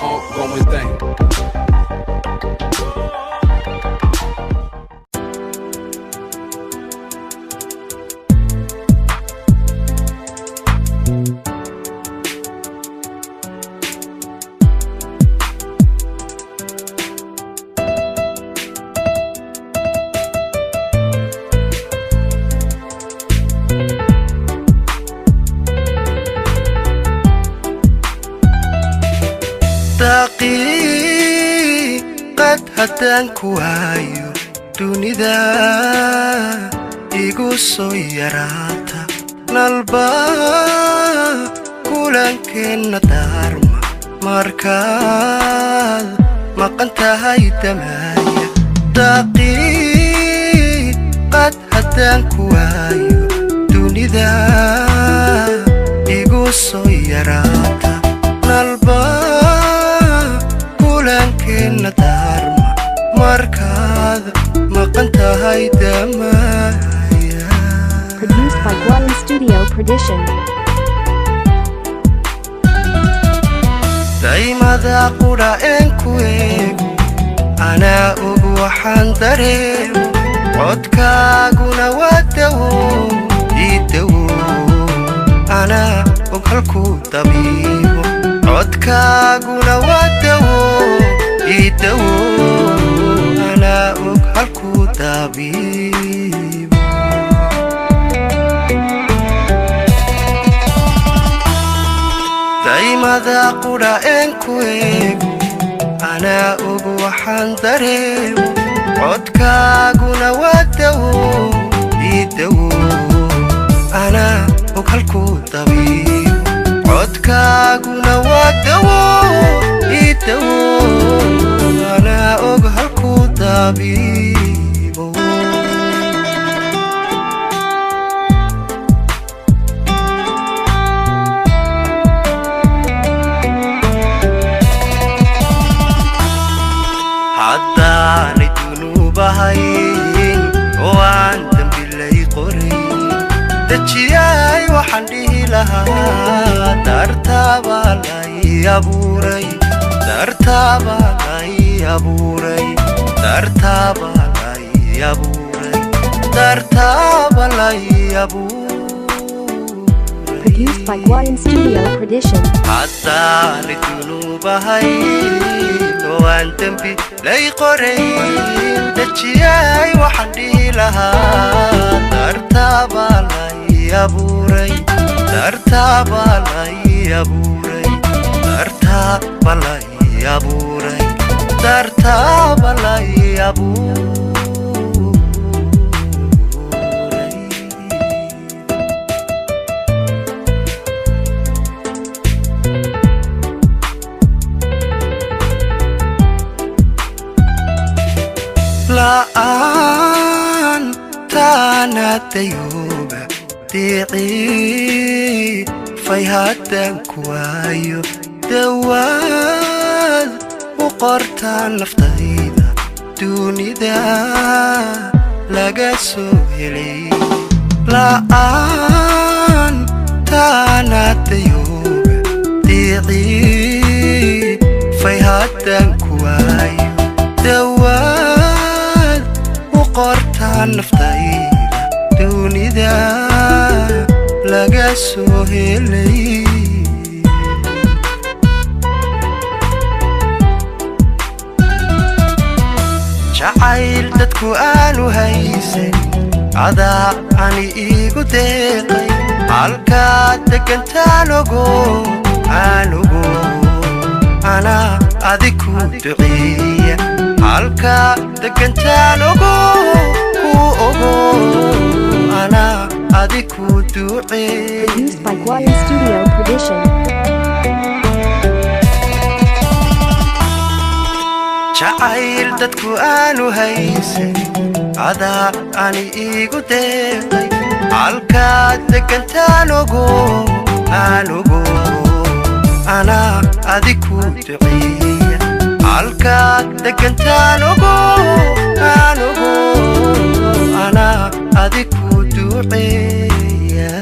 ongoing thing. Daqiiqad haddaan ku waayo, dunida igu soo yaraata. Nalba kulankeenna daarma markaad maqan tahay damaaya. Daqiiqad haddaan ku waayo, dunida igu soo yaraata. Nalba kulankeenna daarma markaad maqan tahay damaaya. Produced by Guan Studio Production. Daymada qudha een ku eego, anaa og waxaan dareemo. Codkaaguna waa dawo, ii dawo, anaa og halkuu dabiibo. Codkaaguna waa dawo, ii dawo, anaa og halkuu dabiibo. Daymada qudha een ku eego, anaa og waxaan dareemo. Codkaaguna waa dawo, ii dawo, anaa og halkuu dabiibo. Codkaaguna waa dawo, ii dawo, anaa og halkuu dabiibo. Haddaanay dunuubahayn oo aan dembi lay qorayn, dejiyaay waxaan dhihi lahaa: dartaabaa lay abuuray, dartaabaa lay abuuray, dartaabaa lay abuuray, dartaaba lay abuuray. Produced by Guan Studio Production. Haddaanay dunuubahayn oo aan dembi lay qorayn, dejiyaay waxaan dhihi lahaa: dartaabaa lay abuuray, dartaabaa lay abuuray, dartaaba lay abuuray, dartaaba lay abuuray. La'aan taana dayooba diicii fay haddaan ku waayo, dawaad u qortaa naftayda dunida laga soo helay. La'aan taana dayooba diicii fay haddaan ku waayo, dawaad u qortaa naftayda dunida laga soo helay. Jacayl dadku aanu haysan adaa ani iigu deeqay. Halkaad degantaan ogo, aan ogo, anaa adig ku duceeya. Halkaa degantaan ogo, ku ogo, anaa adig ku duceeya. Produced by Guan Studio Production. Jacayl dadku aanu haysan adaa ani iigu deeqay. Halkaad degantaan ogo, aan ogo, anaa adig ku duceeya. Halkaad degantaan ogo, aan ogo, anaa adig ku duceeya.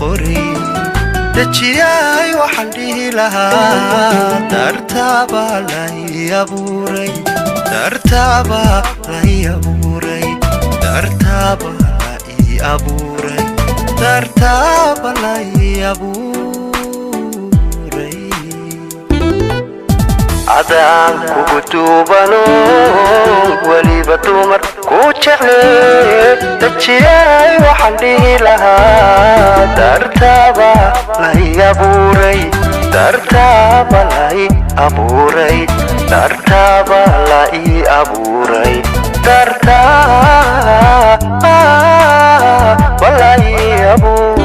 qoray. Dejiyay waxaan dhihi lahaa, dartaaba lay abuuray, dartaaba lay abuuray, dartaaba la ii abuuray, dartaaba lay abuuray. Adaan kugu duubano, weliba dumar ku jecle. Dejiyay waxaan dhihi lahaa, dartaaba lay abuuray, dartaaba lay abuuray, dartaaba la ii abuuray, dartaaba lay abuuray.